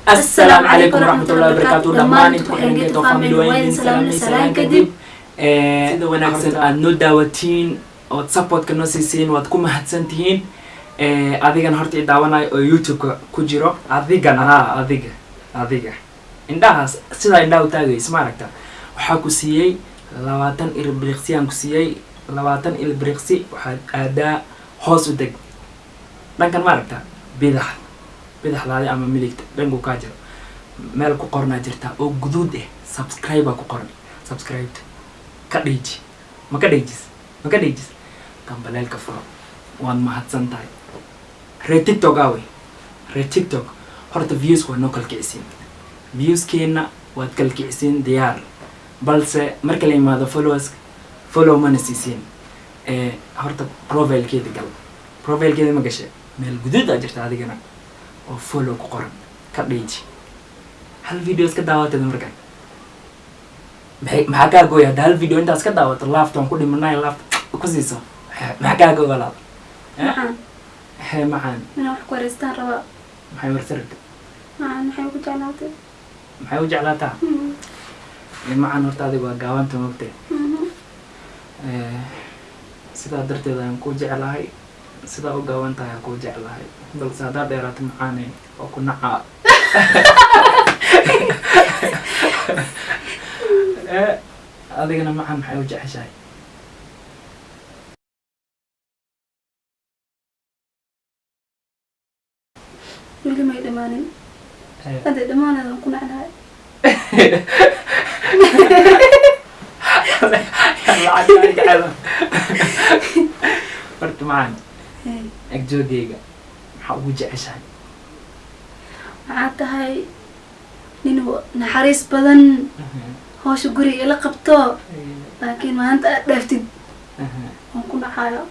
Assalaamu calaykum waraxmatullahi wabarakaatu. Dhammaan inta ku xiran Geeto Family waa idin salaamnay. Salaan kadib, sida wanaagsan aad noo daawatiin ood supportka noo siisiin, waad ku mahadsan tihiin. Adigana horta i daawanayo oo YouTube-ka ku jiro, adigana ha adiga indhahaas sidaa indhaha u taagaysa, ma aragta? Waxaa ku siiyey 20 ilbiriqsi, aan ku siiyey 20 ilbiriqsi. Waxaad aadaa hoos u deg dhankan, ma aragta? Bidax, bidaxdaadi ama midigta dhanku kaa jiro meel ku qornaa jirta oo guduud ah, subscribe aa ku qoran. Subscribe ka dhiiji, ma ka dhiijis, ma ka dhiijis, gambaleelka furo. Waad mahadsan tahay. Reer TikTok aawey? Reer TikTok horta views waa noo kala kicisiin, viewskeena waad kala kicisiin, diyaar. Balse marka la yimaado followers, follow mana siisiin. Horta profilekeeda gal, profilekeeda ma gashay? Meel guduud aa jirta adigana oo follow ku qoran, ka dhiiji. Hal video iska daawateed markan maxay, maxaa kaa gooya hadda hal video intaas ka daawato? Laafta waan ku dhimanay, laafta ku siiso, maxaa kaa gooy, walaal? Macaan. Hee, macaan. Inaan wax ku wareystaan rabaa. Maxay warsa rabta? Macaan, maxay ku jeclaatay? Maxay u jeclaataa? Macaan, horta adiga waa gaabanta, mogtay? Sidaa darteed ayaan kuu jeclahay. Sidaa u gaaban tahay aan kuu jeclahay, balse haddaad dheeraato, macaane, waa ku nacaa. Adigana, macaan, maxay u jeceshahay? Weli may dhamaanin. Hadday dhamaanayda waan ku nacnahay. Lacagtaan jecel. Horta, macaan, agjoogayga maxaa ugu jeceshahay? Maxaa tahay nin naxariis badan, hawsha guriga ila qabto, laakiin maanta aad dhaaftid waan ku nacayo.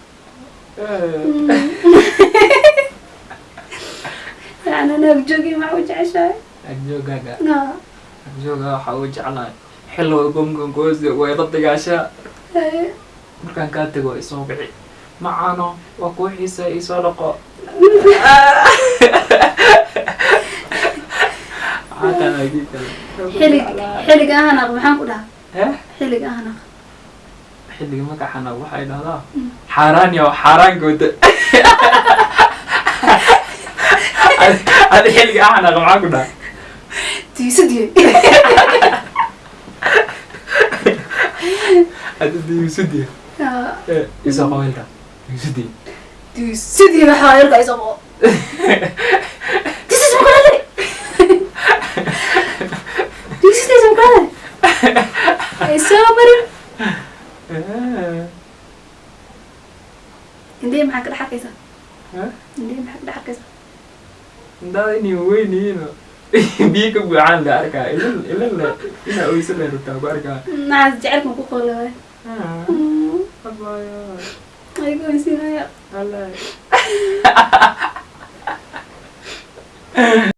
Yani ana agjoogay maxaa u jeceshahay? Agjoogaaga? Agjooga waxaa ugu jeclahay xilliga gomgongoose way la dagaashaa. Markaan kaa tago isoo bici, macaano, waa kuu xiisa, isoo dhaqo. Maxaa tahay kii kale? Xilig, xilliga ahanaq maxaan ku dhahaa? Eh? Xilliga ahanaq. Xilliga magaxana waxay dhahdaa xaaraan yo xaaraan gooda. Adi xilliga axanaqa maxaa ku dhaha? Tiisadiye. Adi diyusudiya isoo qawilka diyusudiya. Tiisadiye waxaa yarka isoo tiisas makulade, tiisadiisa makulade ay soo marin. Indhihii maxaa ka dhex arkaysaa? Indhihii maxaa ka dhex arkaysaa? Indaada inay weyn yihiin, biyo ka buuxaan la arkaa, ilan ilan le inaa oysa le rabtaa ku arkaa. Nacaas jecelkan ku qoole waay. Aygo oysinaya. Wallahi.